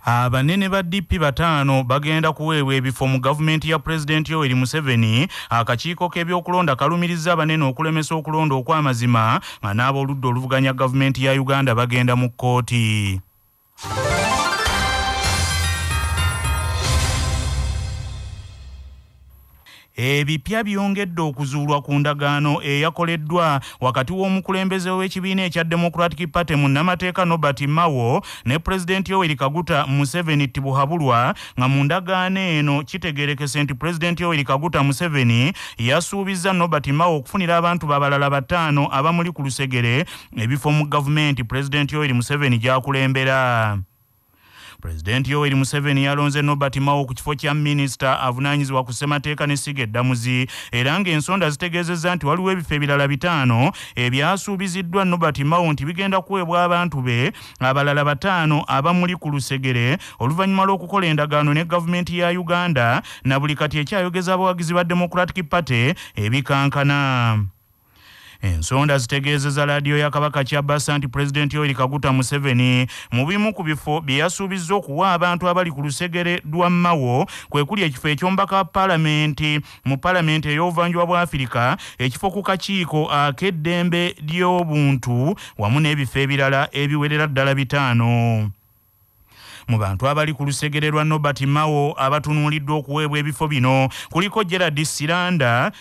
Abanene ba DP 5 bagenda kuweebwa ebifo mu gavumenti ya Pulezidenti Yoweri Museveni. Akakiiko k'ebyokulonda kalumiriza abanene okulemesa okulonda okw'amazima nga n'ab'oludda oluvuganya gavumenti ya Uganda bagenda mu kkooti. Ebipya byongedde okuzuulwa ku ndagaano eyakoleddwa wakati w'omukulembeze w'ekibiina ekya Democratic Party munnamateeka Norbert Mao ne Pulezidenti Yoweri Kaguta Museveni Tibuhaburwa, nga mu ndagaano eno kitegeerekese nti Pulezidenti Yoweri Kaguta Museveni yasuubizza Norbert Mao okufunira abantu babalala 5 abamuli ku lusegere ebifo mu gavumenti Pulezidenti Yoweri Museveni gy'akulembera. Pulezidenti Yoweri Museveni yalonze Norbert Mao ku kifo kya minisita avunaanyizibwa ku ssemateeka n'essiga eddamuzi, era ng'ensonda zitegeezezza nti waliwo ebifo ebirala 5 ebyasuubiziddwa Norbert Mao nti bigenda kuweebwa abantu be abalala 5 abamuli ku lusegere oluvannyuma lw'okukola endagaano ne gavumenti ya Uganda na buli kati ekyayogeza abawagizi ba Democratic Party ebikankana. Ensonda zitegeezezza laadiyo ya Kabaka Kyabassa nti Pulezidenti Yoweri Kaguta Museveni mu bimu ku bifo bye yasuubizza okuwa abantu abali ku lusegere lwa Mao kwe kuli ekifo eky'omubaka wa paalamenti mu paalamenti ey'obuvanjuba bwa Afirika, ekifo ku kakiiko ak'eddembe ly'obuntu wamu n'ebifo ebirala ebiwerera ddala 5. Mu bantu abali ku lusegere lwa Norbert Mao abatunuuliddwa okuweebwa ebifo bino kuliko Gerald Siranda,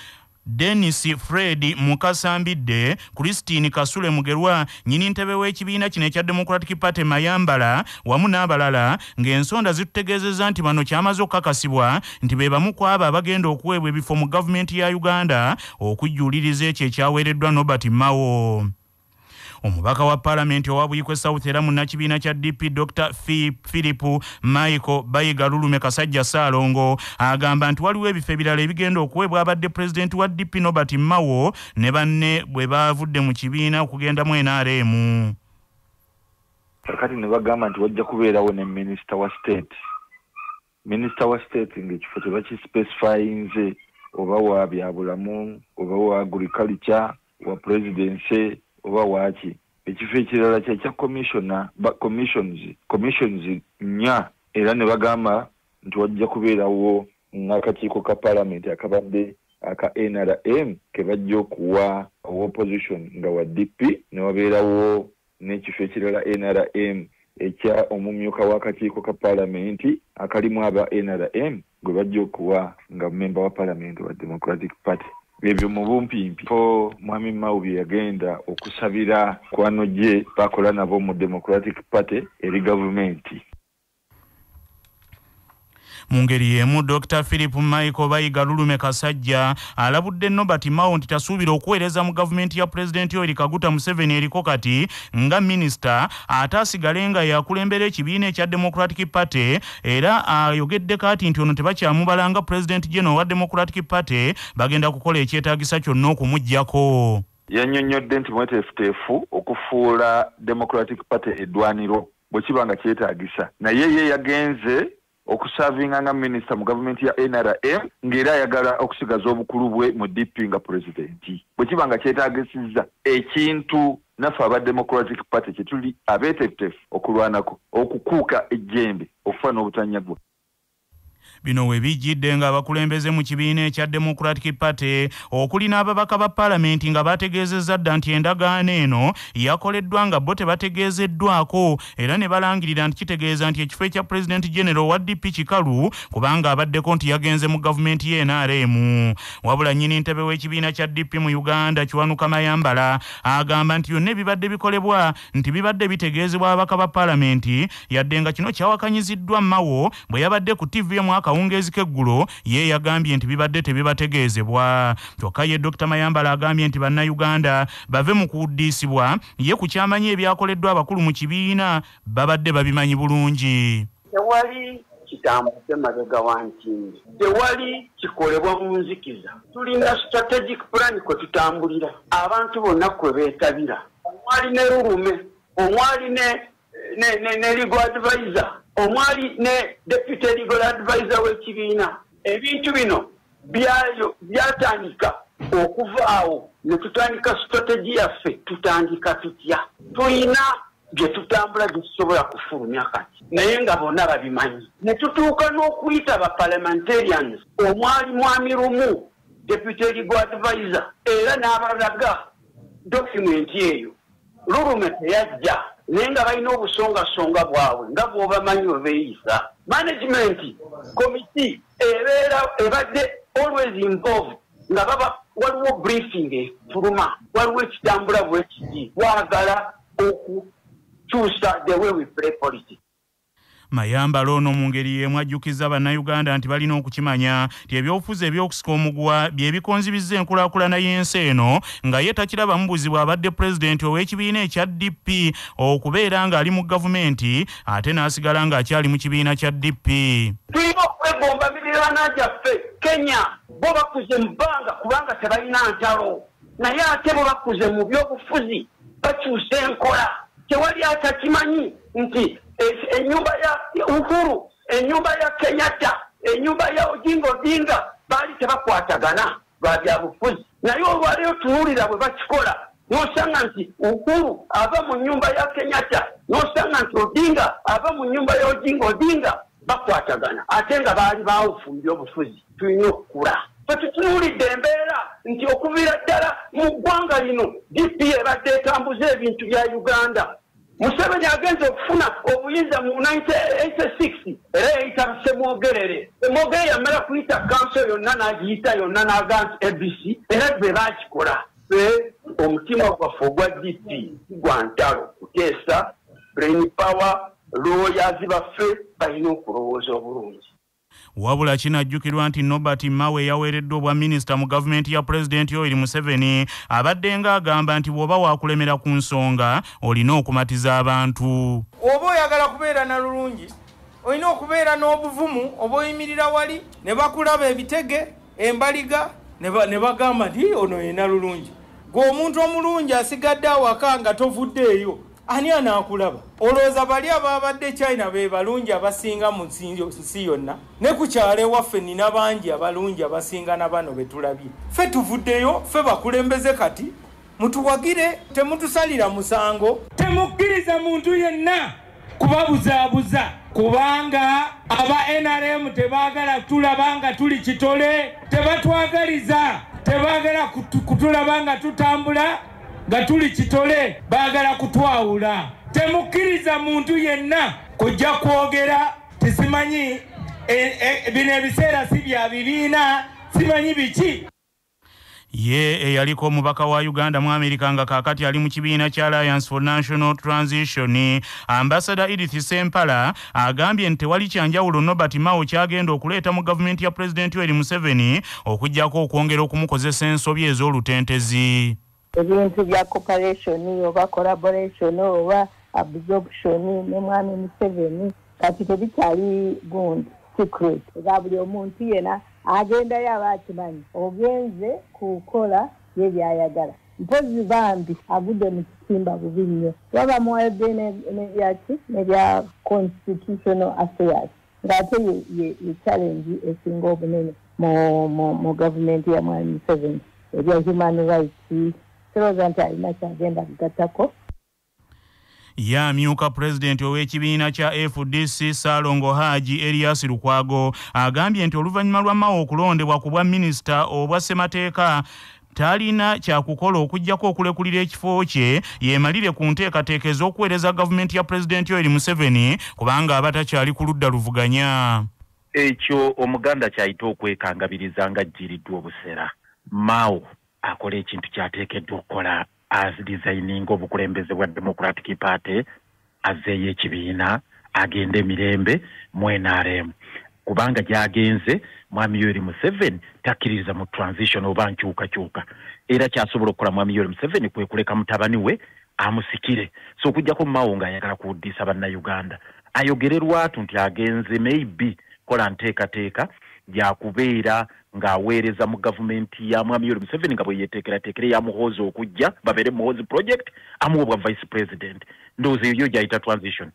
Dennis Fred Mukasambidde, Christine Kasule Mugerwa, nnyini ntebe w'ekibiina kino ekya Democratic Party Mayambala wamu n'abalala, ng'ensonda zitutegeezezza nti bano kyamaze okukakasibwa nti be bamu ku abo abagenda okuweebwa ebifo mu gavumenti ya Uganda okujjuuliriza ekyo ekyaweereddwa Norbert Mao. Omubaka wa paalamenti owa Buikwe South era munnakibiina kya DP Dr. Philip Michael Bayiga Lulume Kasajja Ssaalongo agamba nti waliwo ebifo ebirala ebigenda okuweebwa abadde pulezidenti wa DP Norbert Mao ne banne bwe baavudde mu kibiina okugenda mu NRM. Kakati ne bagamba nti wajja kubeerawo ne minisita wa state. Minisita wa state ng'ekifo tebakispecifyinze oba wa byabulamu oba wa agriculture wa presidency oba waaki. Ekifo ekirala kyekya commissioner, commissions 4, era ne bagamba nti wajja kubeerawo n'akakiiko ka paalamenti akabadde aka NRM ke bajja okuwa opposition nga wa DP, ne wabeerawo n'ekifo ekirala NRM ekya omumyuka w'akakiiko ka paalamenti akalimu aba NRM gwe bajja okuwa nga memba wa paalamenti wa Democratic Party. Ebyo mu bumpimpi po Mwami Mao bye yagenda okusabira kwano gye bakola nabo mu Democratic Party eri gavumenti. Mu ngeri y'emu Dr. Philip Michael Bayiga Lulume Kasajja alabudde Norbert Mao nti tasuubira okuweereza mu gavumenti ya Pulezidenti Yoweri Kaguta Museveni eriko kati nga minisita ate asigale nga yakulembera ekibiina ekya Democratic Party, era ayogeddeko ati nti ono tebakyamubala nga Pulezidenti General wa Democratic Party, bagenda kukola ekyetaagisa kyonna okumuggyako. Yannyonnyodde nti mweteefuteefu okufuula Democratic Party eddwaniro bwe kiba nga kyetaagisa, naye ye yagenze okusavinga nga minisita mu gavumenti ya NRM ng'era ayagala okusigaza obukulu bwe mu DP nga pulezidenti. Bwe kiba nga kyetaagisizza ekintu naffe aba Democratic Party kye tuli abeeteefuteefu okulwanako okukuuka ejjembe okufa n'obutanyagwa. Bino we bijjidde ng'abakulembeze mu kibiina ekya Democratic Party okuli n'ababaka ba paalamenti nga bategeezezza dda nti endagaano eno yakoleddwa nga bo tebategeezeddwako, era ne balangirira nti kitegeeza nti ekifo ekya Pulezidenti General wa DP kikalu kubanga abaddeko nti yagenze mu gavumenti ye NRM. Wabula nnyini ntebe w'ekibiina kya DP mu Uganda Kiwanuka Mayambala agamba nti byonna ebibadde bikolebwa nti bibadde bitegeezebwa ababaka ba paalamenti, yadde nga kino kyawakanyiziddwa Mao bwe yabadde ku TV akawungeezi k'eggulo ye yagambye nti bibadde tebibategeezebwa. Kyokka ye Dr. Mayambala agambye nti bannayuganda bave mu kuwuddiisibwa, ye ku kyamanyi ebyakoleddwa abakulu mu kibiina babadde babimanyi bulungi. Tewali kitambuze mabega wa ntimbe, tewali kikolebwa mu nzikiza. Tulina strategic plan kwe tutambulira, abantu bonna kwe beetabira. Omwali ne Lulume, omwali ne legal advisor, omwali ne deputy legal advisor w'ekibiina. Ebintu bino byatandika okuva awo ne tutandika strategy yaffe. Tutandika tutya? Tulina gye tutambula gye tusobola kufulumya kati, naye nga bonna babimanyi. Ne tutuuka n'okuyita ba parliamentarians, omwali mwami Lumu, deputy legal advisor, era n'abalaga document eyo. Lulume teyajja, naye nga balina obusongasonga bwabwe nga bw'obamanyi bwe beeyisa. Management committee ebeera ebadde always involved, nga baba waliwo briefing efuluma, waliwo ekitambula bwe kiti, twagala okukyusa the way we play politics. Mayambala ono mu ngeri y'emu ajjukiza Bannayuganda nti balina okukimanya nti ebyobufuzi ebyokusika omuguwa bye bikonzibizza enkulaakulana y'ensi eno, nga ye takirabamu buzibu abadde pulezidenti ow'ekibiina ekya DP okubeera ng'ali mu gavumenti ate n'asigala ng'akyali mu kibiina kya DP. Tulina okwegomba miriraana gyaffe Kenya, bo bakuze mu bbanga kubanga tebalina ntalo, naye ate bo bakuze mu byobufuzi, bakyusa enkola. Tewali atakimanyi nti ennyumba ya Uhuru, ennyumba ya Kenyatta, ennyumba ya Oginga Odinga baali tebakwatagana lwa byabufuzi, naye olwaleero tunuulira bwe bakikola n'osanga nti Uhuru ava mu nnyumba ya Kenyatta, n'osanga nti Odinga ava mu nnyumba ya Oginga Odinga, bakwatagana ate nga baali baawufu mu byobufuzi. Tulina okukula. Ffe tutunuulidde embeera nti okuviira ddala mu ggwanga lino DP ebadde etambuza ebintu bya Uganda. Museveni agenze okufuna obuyinza mu 1986, era yayita Ssemwogerere. Ssemwogerere yamala kuyita kanso yonna n'agiyita yonna n'aga nti ABC, era bwe baakikola. Ffe omutima gwaffe ogwa DP gwa ntalo, kuteesa, brain power, lawyers baffe balina okulowooza obulungi. Wabula kinajjukirwa nti Norbert Mao yaweereddwa obwa minisita mu gavumenti ya Pulezidenti Yoweri Museveni abadde ng'agamba nti bw'oba waakulemera ku nsonga olina okumatiza abantu. Oba oyagala kubeera na lulungi, olina okubeera n'obuvumu, oba oyimirira wali ne bakulaba ebitege embaliga ne bagamba nti ono yena lulungi. Gwe omuntu omulungi asigadde awaka nga tovuddeeyo, ani anaakulaba? Olowooza bali ababadde China be balungi abasinga mu nsi yonna? Ne ku kyalo ewaffe nina bangi abalungi abasinga na bano be tulabye. Ffe tuvuddeyo, ffe bakulembeze kati mutuwagire, temutusalira musango. Temukkiriza muntu yenna kubabuzaabuza, kubanga aba NRM tebaagala tulaba nga tuli kitole, tebatwagaliza, tebaagala kutulaba nga tutambula nga tuli kitole, baagala kutwawula. Temukkiriza muntu yenna kujja kwogera tisimanyi bino ebiseera si bya bibiina, simanyi biki. Ye eyaliko omubaka wa Uganda mu Amerika nga kaakati ali mu kibiina kya Alliance for National Transition, Ambassador Edith Sempala agambye nti tewali kyanjawulo Norbert Mao kyagenda okuleeta mu gavumenti ya Pulezidenti Yoweri Museveni okuggyako okwongera okumukozesa ensobi ez'olutentezi. Ebintu bya cooperation oba collaboration oba absorption ne mwami Museveni kati tebikyali gundi secret, era buli omuntu yena agendayo aba akimanyi ogenze kukola ye byayagala. Mpozi bambi agudde mu kitimba bubi nnyo, baba bamuwadde nebyaki nebya constitutional affairs, ng'ate ye challenge esinga obunene mu gavumenti ya mwami Museveni, ebya human rights. Sirowooza nti alina kyagenda kugattako. Ye amyuka pulezidenti ow'ekibiina kya FDC Ssalongo Haji Erias Lukwago agambye nti oluvannyuma lwa Mao okulondebwa ku bwa minisita obwa ssemateeka talina kyakukola okuggyako okulekulira ekifo kye yeemalire ku nteekateeka ez'okuweereza gavumenti ya Pulezidenti Yoweri Museveni, kubanga aba takyali ku ludda luvuganya. Ekyo Omuganda kyayita okwekangabiriza nga ajjiriddwa obusera. Mao akola ekintu kyateekeddwa okukola, aresigninga obukulembeze bwa Democratic Party, azzeeyo ekibiina, agende emirembe mu NRM, kubanga gy'agenze mwami Yoweri Museveni takkiririza mu transition oba nkyukakyuka. Era kyasobola okukola mwami Yoweri Museveni kwe kuleka mutabani we amusikire. So okuggyako Mao ng'ayagala kuwuddisa Bannayuganda, ayogere lwatu nti agenze maybe kola nteekateeka yakubeera ng'aweereza mu gavumenti ya mwami Yoweri Museveni nga bwe yeeteekerateekera ya Muhoozi okujja babeere Muhoozi project, amuwe obwa vice president. Ndowooza eyo gy'ayita transition.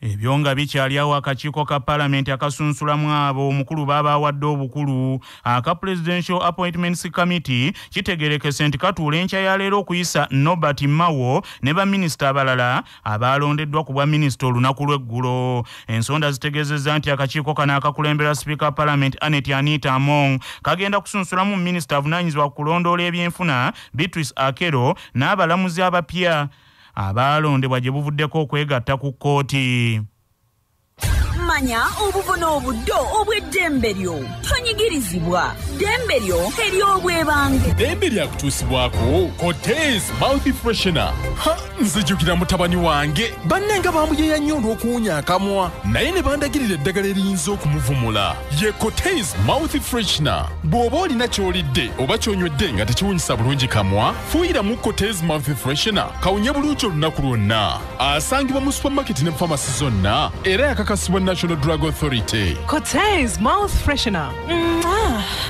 Ebyo nga bikyali awo, akakiiko ka Paalamenti akasunsulamu abo omukulu baabawadde obukulu aka Presidential Appointments Committee kitegerekese nti katuula enkya ya leero okuyisa Norbert Mao ne baminisita abalala abaalondeddwa ku bwa minisita olunaku lw'eggulo. Ensonda zitegeezezza nti akakiiko kano akakulembera Sipiika Paalamenti Annet Anita Among kagenda kusunsulamu minisita avunaanyizibwa ku kulondoola ebyenfuna Beatrice Akello n'abalamuzi abapya abaalondebwa gye buvuddeko okwegatta ku kkooti. Manya obuvuna obuddo obw'eddembe lyo, tonyigirizibwa, ddembe lyo ery'obwebange. Ddembe lyakutuusibwako Cortez Mouth Freshener. Ha, nzijukira mutabani wange bannange bamuyeya nnyo olw'okuwunya akamwa, naye ne bandagirira eddagala eriyinza okumuvumula, ye Cortez Mouth Freshener. Bw'oba olina ky'olidde oba ky'onywedde nga tekiwunyisa bulungi kamwa, fuuyiramu Cortez Mouth Freshener kawunye bulungi olunaku lwonna. Asangibwa mu supermarket ne famasi zonna, era yakakasibwa National Drug Authority. Cortez Mouth Freshener.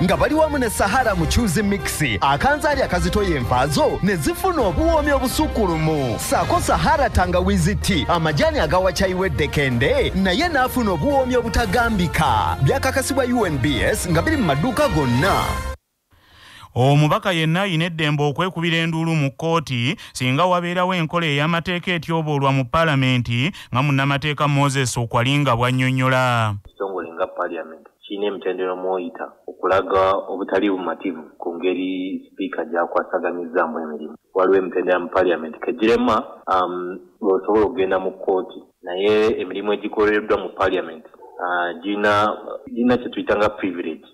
Nga bali wamu ne Sahara Muchuzi Mix, akanzaali akazitoya envaazo ne zifuna obuwoomi obusukkulumu, ssaako Sahara Tangawizi Tea, amajaani agawa caayi w'eddekende naye n'afuna obuwoomi obutagambika. Byakakasibwa UNBS nga biri mu maduuka gonna. Omubaka yenna ayina eddembe okwekubira enduulu mu kkooti singa wabeerawo enkola ey'amateeka etyoboolwa mu Paalamenti, nga munnamateeka Moses Okwalinga bw'annyonnyola. Ekitongole nga Paliamenti kirina emitendera mw'oyita okulaga obutali bumativu ku ngeri sipiika gy'akwasaganyizaamu emirimu. Waliwo emitendera mu Paliamenti kegirema lw'osobola okugenda mu kkooti, naye emirimu egikolereddwa mu Paliamenti girina kye tuyita nga privilege.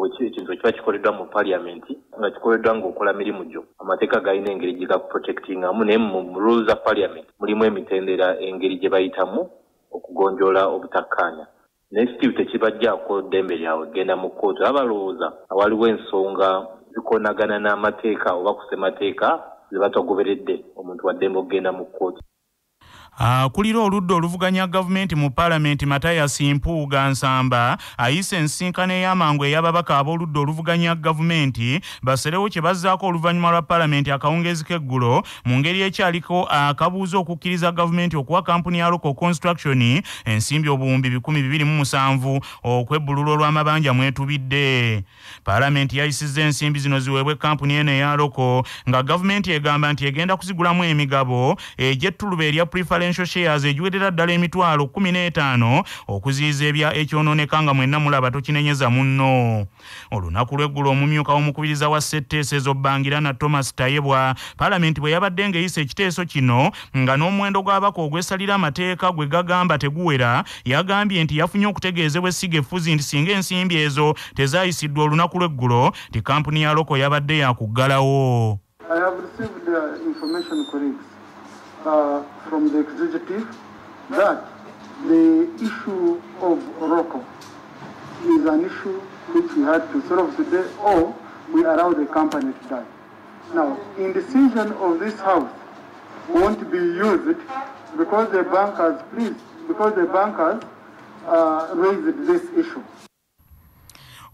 Ekintu ekiba kikoleddwa mu Paliamenti nga kikoleddwa ng'okola mirimu gyo, amateeka galina engeri gye gakuprotectingamu, naye mu rules za Paliamenti mulimu emitendera engeri gye bayitamu okugonjoola obutakkaanya. Naye still tekibajjaako ddembe lyabwe genda mu kkooti. Baba balowooza awaliwo ensonga zikonagana n'amateeka oba ku ssemateeka ze batagoberedde, omuntu wa ddembe okugenda mu kkooti. Akulira oludda oluvuganya gavumenti mu Paalamenti Mathias Mpuuga Nsamba ayise ensisinkano ey'amangu ey'ababaka ab'oludda oluvuganya gavumenti baserewo kye bazzaako oluvannyuma lwa Paalamenti akawungeezi k'eggulo mu ngeri ekyaliko akabuuza okukkiriza gavumenti okuwa kampuni ya Local Construction ensimbi 207,000 okwebbulula olw'amabanja mwetubidde. Paalamenti yayisizza ensimbi zino ziweebwe kampuni eno eya Local nga gavumenti egamba nti egenda kuzigulamu emigabo egy'ettuluba erya preferential shares egiwerera ddala 15,000 okuziyiza ebya ekyonooneka nga mwenna mulaba tokinenyeza munno. Olunaku lw'eggulo omumyuka w'omukubiriza wa ssetteesezo Bangirana Thomas Tayebwa, Paalamenti bwe yabadde ng'eyisa ekiteeso kino nga n'omuwendo gw'ababaka ogwesalira amateeka gwe gagamba teguwera, yagambye nti yafunye okutegeezebwa essiga effuzi nti singa ensimbi ezo tezaayisiddwa olunaku lw'eggulo ti kampuni ya Loko yabadde yakuggalawo. I have received information, colleagues, from the executive that the issue of Roko is an issue which we had to solve today, or we allow the company to die. Now, indecision of this house won't be used because the bankers, please, because the bankers raised this issue.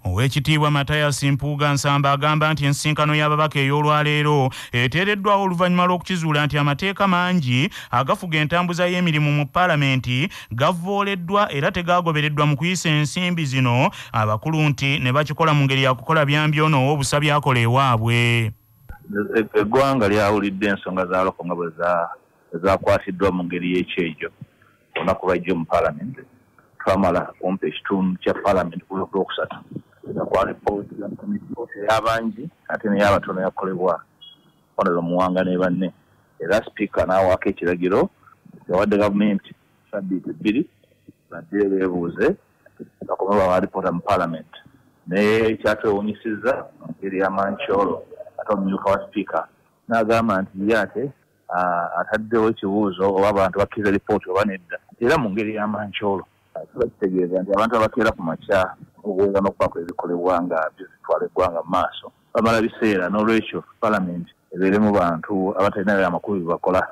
Oweekitiibwa Mathias Mpuuga Nsamba agamba nti ensisinkano y'ababaka ey'olwaleero eteereddwawo oluvannyuma lw'okukizuula nti amateeka mangi agafuga entambuza y'emirimu mu Paalamenti gavvooleddwa era tegaagobereddwa mu kuyisa ensimbi zino, abakulu nti ne bakikola mu ngeri ya kukola byambyono ow'obusa byakola ewaabwe. Eggwanga lyawulidde ensonga za Loko nga bwe zakwatiddwa mu ngeri y'ekyejo olunaku lwajjo mu Paalamenti. Twamala kumpi ekitundu kya Paalamenti ku Lwokusatu kwa ripooti ey'abangi ate n'ey'abatono yakolebwa Honorable Muwanga ne banne, era sipiika n'awaako ekiragiro yawadde gavumenti sabbiiti 2 badde beebuuze bakome bawa ripoota mu Paalamenti. Naye ekyatwewuunyisizza mu ngeri y'amankyolo ate omumyuka wa sipiika n'agamba nti ye ate ataddewo ekibuuzo oba abantu bakkiriza ripooti oba nedda, era mu ngeri y'amankyolo. Kiba kitegeeza nti abantu abakeera ku makya okuweza n'okubaako ebikolebwa nga bizitwala eggwanga mu maaso bamala biseera, n'olwekyo Paalamenti ebeeremu bantu abatalina amakulu bye bakola.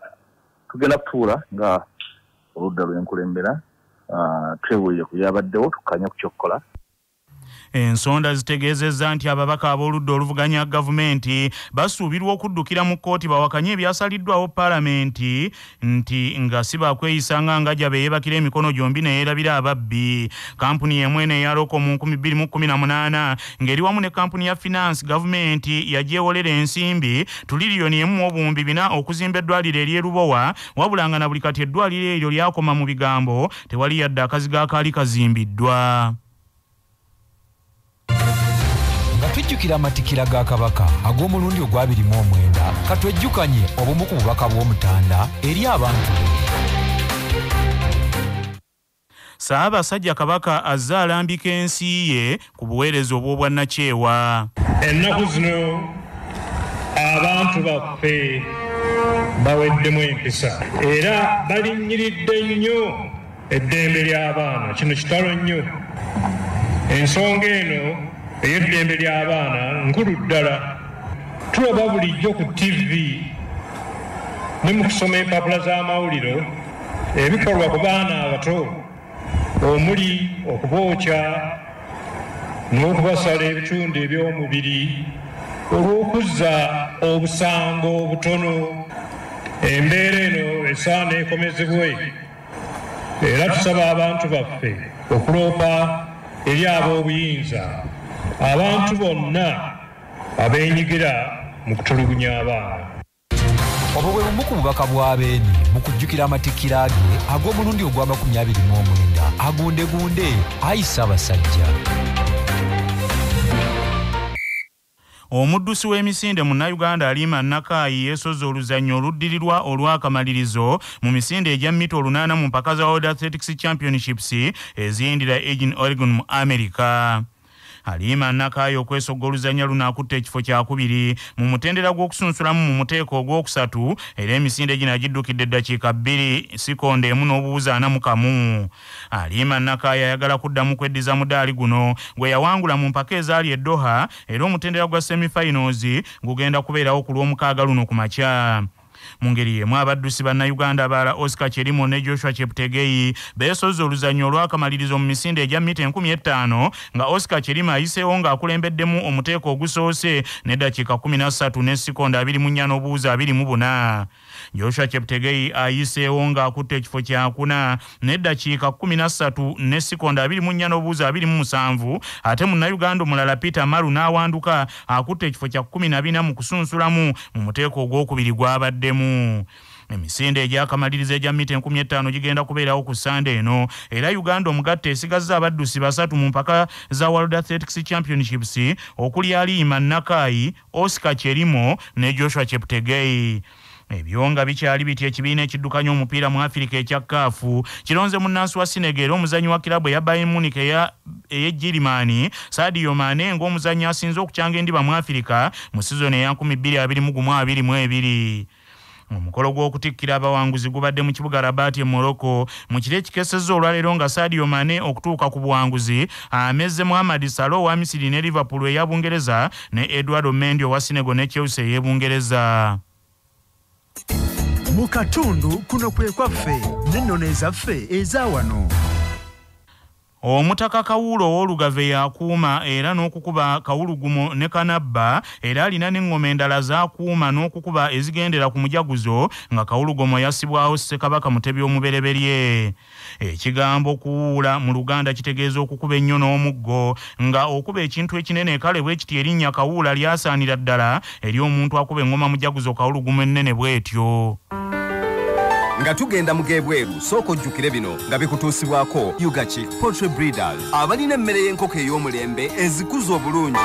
Tugenda kutuula nga oludda lw'enkulembera twebuulire ku byabaddewo tukkanye ku ky'okukola. Ensonda zitegeezezza nti ababaka ab'oludda oluvuganya gavumenti basuubirwa okuddukira mu kkooti bawakanye ebyasaliddwawo paalamenti nti nga si bakweyisa nga ngajja beeyebakira emikono gyombi ne yeerabira ababbi. Kampuni y'emu eno eya Loko mu 2018 ng'eri wamu ne kampuni ya finance gavumenti yagyewolera ensimbi tuliriyoni 1.4 okuzimba eddwaliro ery'e Lubowa, wabula nga na buli kati eddwaliro eryo lyakoma mu bigambo, tewali yadde akazigo akaali kazimbiddwa. Nga tujjukira amatikkira ga Kabaka ag'omulundi ogwa 29, katwejjukanye obumu ku bubaka bw'Omutanda eri abantu be. Ssaabasajja Kabaka azze alambika ensi ye ku buweereza obw'obwannakyewa. Ennaku zino abantu baffe baweddemu empisa era balinnyiridde nnyo eddembe ly'abaana. Kino kitalo nnyo. Ensonga eno ey'eddembe ly'abaana nkulu ddala. Tulaba bulijjo ku TV ne mu kusoma empapula z'amawulire ebikolwa ku baana abato omuli okubookya n'okubasala ebitundu eby'omubiri olw'okuzza obusango obutono. Embeera eno esaana ekomezebwe era tusaba abantu baffe okuloopa eri ab'obuyinza abantu bonna abeenyigira mu kutulugunya abaana. Obwo bwe bumu ku bubaka bwa Beene mu kujjukira amatikkira ge ag'omulundi ogwa 29 agundegunde ayi Ssaabasajja. Omuddusi w'emisinde munnayuganda Halima Nakaayi yeesozze oluzannya oluddirirwa olw'akamalirizo mu misinde egya mita 8 mu mpaka za World Athletics Championships eziyindira Eugene, Oregon mu America. Halima Nakaayi okwesogga oluzannya luno akutte ekifo kyakubiri mu mutendera gw'okusunsulamu mu muteeko ogwokusatu era emisinde gino agiddukidde eddakiika 2 sikonde 1 n'obuwuzi 41. Halima Nakaayi ayagala kuddamu kweddiza mudaali guno gwe yawangula mu mpaka ezaali e Doha era omutendera gwa semifinals gugenda kubeerawo ku Lwomukaaga luno ku makya. Mu ngeri y'emu abaddusi bannayuganda abalala Oscar Chelimo ne Joshua Cheptegei beesozze oluzannya olw'akamalirizo mu misinde egya mita 5000 nga Oscar Chelimo ayiseewo ng'akulembeddemu omuteeko ogusoose n'eddakiika 13 ne sikonda 24 n'obuwuzi 24. Joshua Cheptegei ayiseewo ng'akutte ekifo kyakuna n'eddakiika 13 ne sikonda 24 n'obuwuzi 27, ate munnayuganda omulala Peter Maru n'awanduka akutte ekifo kya 14 mu kusunsulamu mu muteeko ogwokubiri gw'abaddemu. Emisinde egy'akamalirizo egya mita 5000 gigenda kubeerawo ku Sande eno era Uganda omugatte esigazza abaddusi 3 mu mpaka za World Athletics Championships okuli Halima Nakaayi, Oscar Chelimo ne Joshua Cheptegei. Ebyo nga bikyali biti, ekibiina ekiddukanya omupiira mu Afirika ekya CAF kironze munnansi wa Senegal omuzannyi wa kiraabu eya Bayern Munich ey'e Sadio Mane ng'omuzannyi asinze okukyanga endiba mu Afirika mu sizoni eya 2021-2022. Omukolo gw'okutikkira abawanguzi gubadde mu kibuga Rabat e Morocco mu kiro ekikesezza olwaleero nga Sadio Mane okutuuka ku buwanguzi amezze Mohamed Salah owa Misiri ne Liverpool eya Bungereza ne Eduardo Mendy owa Senegal ne Chelsea ey'e Bungereza. Mu katundu kuno kwe kwaffe n'ennono ezaffe eza wano. Omutaka Kawuula ow'Olugave yakuuma era n'okukuba Kawulugumo ne Kanabba era alina n'engoma endala z'akuuma n'okukuba ezigendera ku mujaguzo nga Kawulugumo yassibwawo Ssekabaka Mutebi omubereberye. Ekigambo kuwuula mu Luganda kitegeeza okukuba ennyo n'omuggo nga okuba ekintu ekinene, kale bwe kiti erinnya Kawuula lyasaanira ddala eri omuntu akuba engoma mujaguzo Kawulugumo ennene bw'etyo. Nga tugenda mu gebweru, sooka ojjukire bino nga bikutuusibwako Ugachick Poultry Breeders abalina emmere y'enkoko ey'omulembe ezikuza obulungi.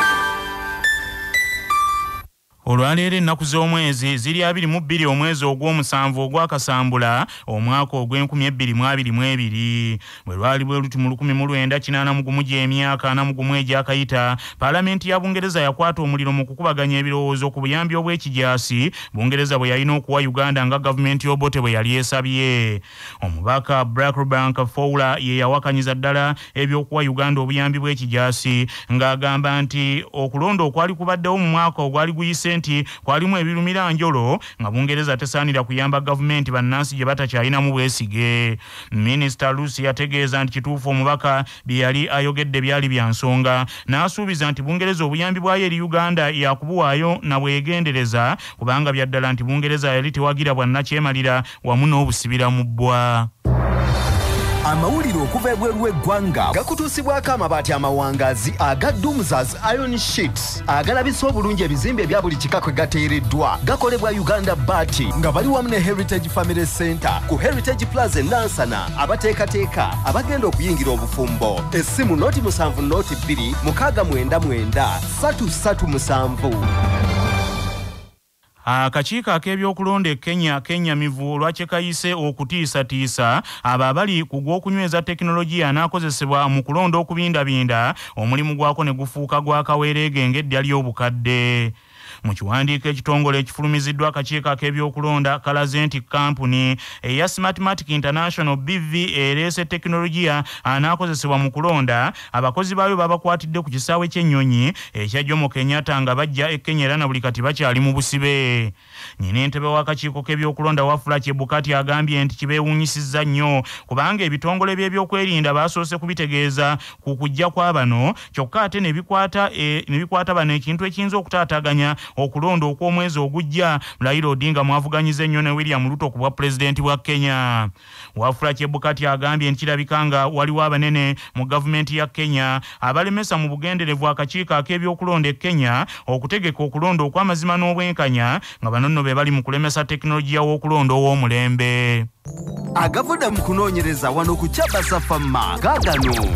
Olwaleero ennaku z'omwezi ziri 22 omwezi ogw'omusanvu ogwakasambula omwaka ogw'e2022. Bwe lwali bwe luti mu 1981 gy'emyaka 41 egyakayita, Paalamenti ya Bungereza yakwata omuliro mu kukubaganya ebirowoozo ku buyambi obw'ekijaasi Bungereza bwe yalina okuwa Uganda nga gavumenti y'Obote bwe yali esabye. Omubaka Blackbank Fowler ye yawakanyiza ddala ebyokuwa Uganda obuyambi bw'ekijaasi ng'agamba nti okulonda okwali kubaddewo mu mwaka ogwali guyise kwalaze nti kwalimu ebirumira njolo nga Bungereza tesaanira kuyamba gavumenti bannansi gye batakyalinamu bwesige. Minisita Lucy yategeeza nti kituufu omubaka bye yali ayogedde byali bya nsonga, n'asuubiza nti Bungereza obuyambi bwayo eri Uganda yakubuwaayo na bwegendereza kubanga bya ddala nti Bungereza yali tewagira bwannakyemalira wamu n'obusibira mu bbwa. Amawulire okuva ebweru w'eggwanga gakutuusibwako amabaati amawangazi aga Doomsas Iron Sheets agalabisa obulungi ebizimbe ebya buli kika kwe gateereddwa. Gakolebwa Uganda Baati nga bali wamu ne Heritage Family Center ku Heritage Plaza e Nansana. Abateekateeka abagenda okuyingira obufumbo, essimu 070 02 69 337. Akakiiko ak'ebyokulonda e Kenya kennyamivu olwa kye kayise okutiisatiisa abo abali ku gw'okunyweza tekinologiya anaakozesebwa mu kulonda okubindabinda, omulimu gwako ne gufuuka gwa kaweereege ng'eddya ly'obukadde. Mu kiwandiiko ekitongole ekifulumiziddwa akakiiko ak'ebyokulonda kalaze nti kampuni eya Smartmatic International BV ereese tekinologiya anaakozesebwa mu kulonda, abakozi baayo babakwatidde ku kisaawe ky'ennyonyi ekya Jomo Kenyatta nga bajja e Kenya era na buli kati bakyali mu busibe. Nnyini ntebe w'akakiiko k'ebyokulonda Wafula Chebukati agambye nti kibeewuunyisizza nnyo kubanga ebitongole by'ebyokwerinda baasoose kubitegeeza ku kujja kwa bano, kyokka ate ne bikwata bano ekintu ekiyinza okutaataaganya okulonda okw'omwezi ogujja Raila Odinga mwavuganyiza ennyo ne William Ruto ku bwa pulezidenti bwa Kenya. Wafula Chebukati agambye nti kirabika nga waliwo abanene mu gavumenti ya Kenya abalemesa mu bugenderevu akakiiko ak'ebyokulonda e Kenya okutegeka okulonda okw'amazima n'obwenkanya, nga bano nno be bali mu kulemesa tekinologiya w'okulonda ow'omulembe. Agavudde mu kunoonyereza wano ku Kyabasa Fama gaagano.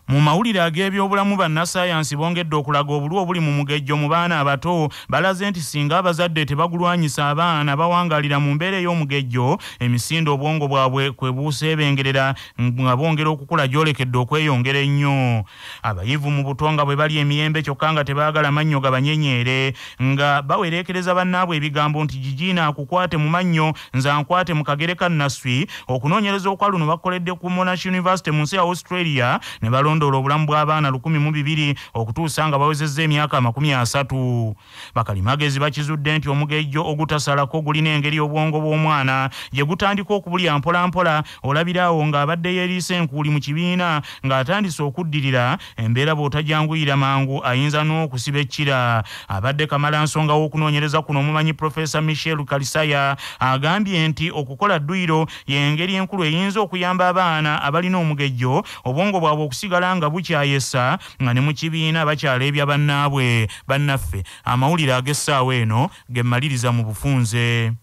Mu mawulire ag'ebyobulamu, bannassaayansi bongedde okulaga obulwa obuli mu mugejjo mu baana abato. Balaze nti singa abazadde tebagulwanyisa, abaana bawangaalira mu mbeera ey'omugejjo, emisinde obwongo bwabwe kwe buseebengerera nga bongera okukula gyolekedde okweyongera ennyo. Abayivu mu buto nga bwe bali emiyembe kyokka nga tebaagala mannyo gabanyenyeere, nga bawereekereza bannaabwe ebigambo nti gigiina akukwate mu mannyo nze ankwate mu kagere ka Naswi. Okunoonyereza okwa luno bakoledde ku Monash University mu nsi ya Australia ne balondoola obulamu bw'abaana 1002 okutuusa nga bawezezza emyaka 30. Bakalimagezi bakizudde nti omugejjo ogutasalako gulina engeri obwongo bw'omwana gye gutandika okubulya mpolampola, olabiraawo ng'abadde yeeriisa enkuuli mu kibiina ng'atandise okuddirira embeera, bw'otajanguyira mangu ayinza n'okusiba ekkira. Abadde kamala nsonga w'okunoonyereza kuno omumanyi Profesa Michel Kalisaya agambye nti okukola dduyiro y'engeri enkulu eyinza okuyamba abaana abalina omugejjo obwongo bwabwe okusigala nga bukyayesa nga ne mu kibiina bakyaleebya bannaabwe. Bannaffe, amawulire ag'essaawa eno ge mmaliriza mu bufunze.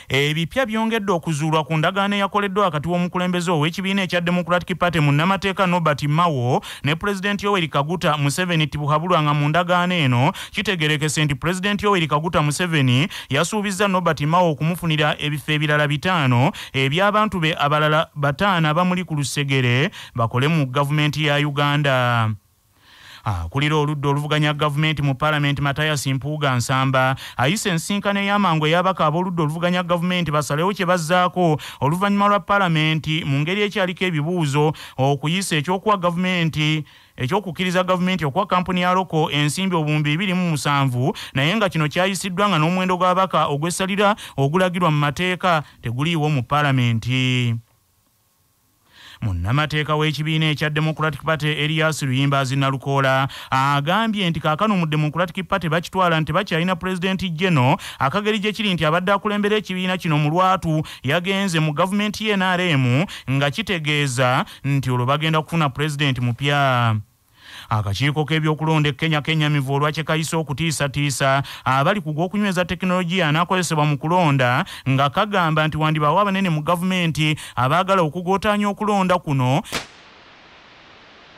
Ebipya byongedde okuzuulwa ku ndagaano eyakoleddwa wakati w'omukulembeze ow'ekibiina ekya Democratic Party munnamateeka Norbert Mao ne Pulezidenti Yoweri Kaguta Museveni Tibuhaburwa, nga mu ndagaano eno kitegerekese nti Pulezidenti Yoweri Kaguta Museveni yasuubizza Norbert Mao okumufunira ebifo ebirala 5 eby'abantu be abalala 5 abamuli ku lusegere bakole mu gavumenti ya Uganda. Akulira oludda oluvuganya gavumenti mu paalamenti Mathias Mpuuga Nsamba ayise ensinkano ey'amangu ey'abaka ab'oludda oluvuganya gavumenti basalewo kye bazzaako oluvannyuma lwa paalamenti mu ngeri ekyaliko ebibuuzo okuyisa ekyokuwa gavumenti ekyokukkiriza gavumenti okuwa kampuni ya Loko ensimbi 2007, naye nga kino kyayisiddwa nga n'omuwendo gw'abaka ogw'essalira ogulagirwa mu mateeka teguliiwo mu paalamenti. Munnamateeka w'ekibiina ekya Democratic Party Elias Luyimbazi Nalukoola agambye nti kaakano mu Democratic Party bakitwala nti bakyalina Pulezidenti Geno akageri gye kiri nti abadde akulembera ekibiina kino mu lwatu yagenze mu gavumenti ye NRM, nga kitegeeza nti olwo bagenda kufuna pulezidenti mupya. Akakiiko k'ebyokulonda e Kenya kennyamivu olwa kye kayise okutiisatiisa abali ku gw'okunyweza tekinologiya anaakozesebwa mu kulonda, nga kagamba nti wandibaawo abanene mu gavumenti abaagala okugootaanya okulonda kuno.